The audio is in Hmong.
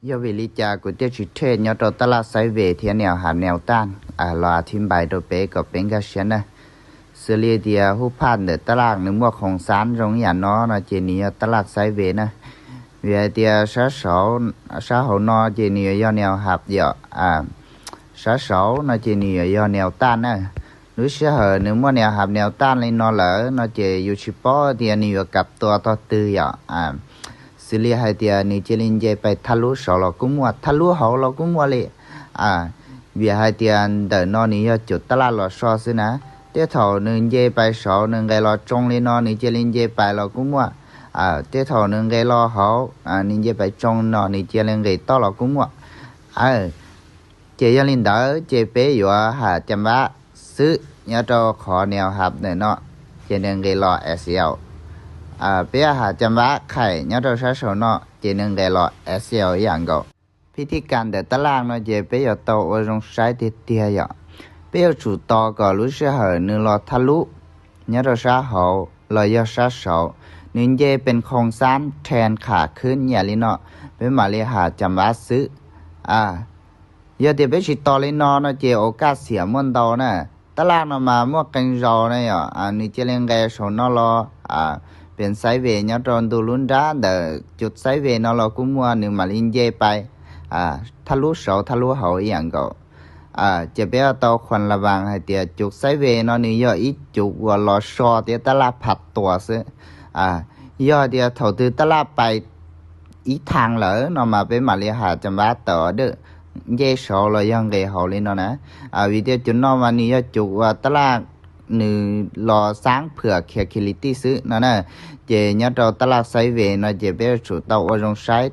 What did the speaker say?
Yog vim li cas kuv thiaj tsis trade nyob rau taj laj sideways thiab neo hab neo taj? Los a thib npais rau peb kom peb nkag siab na. Xws li tias hub phaj ntawm taj laj nws muaj khoom xab zoo ib yam no no ces nws yog taj laj sideways na. Vim hais tias sab saud, sab hauv no ces nws yuav yog neo hab yom, sab saud no ces nws yuav yog neo taj na. Lub sij hawm nws muaj neo hab neo taj li no lawm no ces yus tsis paub tias nws yuav kav tua tog twg yom. Xws li hais tias nws cia li nce pais thaj lub saud los kuj muaj, thaj lub hauv los kuj muaj li. Vim hais tias ntawm no nws yog cov taj laj los so xwb na. Tej thaum nws nce pais saud nws nqes los tsoo li no nws cia li nce pais los kuj muaj. Tej thaum nws nqes los hauv, nws nce pais tsoo no nws cia li nqes toj los kuj muaj. Ces yog li ntawd ces peb yuav ham cam npab xwb nyob rau qhov neo hab ntawm no, ces nws nqes los sl. Peb yuav ham cam npab qhaim nyob rau sab saud no ces nws nqes los sl ib yam nkaus. Phij thij kas ntawm taj laj no ces peb yuav tau ua zoo saib tiag tiag yom. Peb yuav tsum tos kom lub sij hawm nws los thaj lub nyob rau sab hauv los yog sab saud, nws nce pes khoom xab then kham khwb yam li no, peb mam li ham cam npab xwb. Yog tias peb tsis tos li no no ces ua kaj xiam muaj ntau na. Taj laj no mas muaj qee zaus na yom, nws cia li nqes saum no los pes sideways nyob rau ntu lub nrab ntawm cov sideways no los kuj muaj, nws mam li nce pais thaj lub saud thaj lub hauv ib yam nkaus. Ces peb yuav tau khuam la vaas hais tias cov sideways no nws yog ib cov uas los so thiab taj laj pham tuas xwb. Yog tias thaum twg taj laj pais ib thaag lawm no mas peb mam li ham cam npab tawm dawm nce saud los yog nqes hauv li no na. Vim tias cov no mas nws yog cov uas taj laj nws los xab phwam khiav khiav li tij xwb no na. Ces nyob rau taj laj sideways no ces peb yuav tsum tau ua zoo saib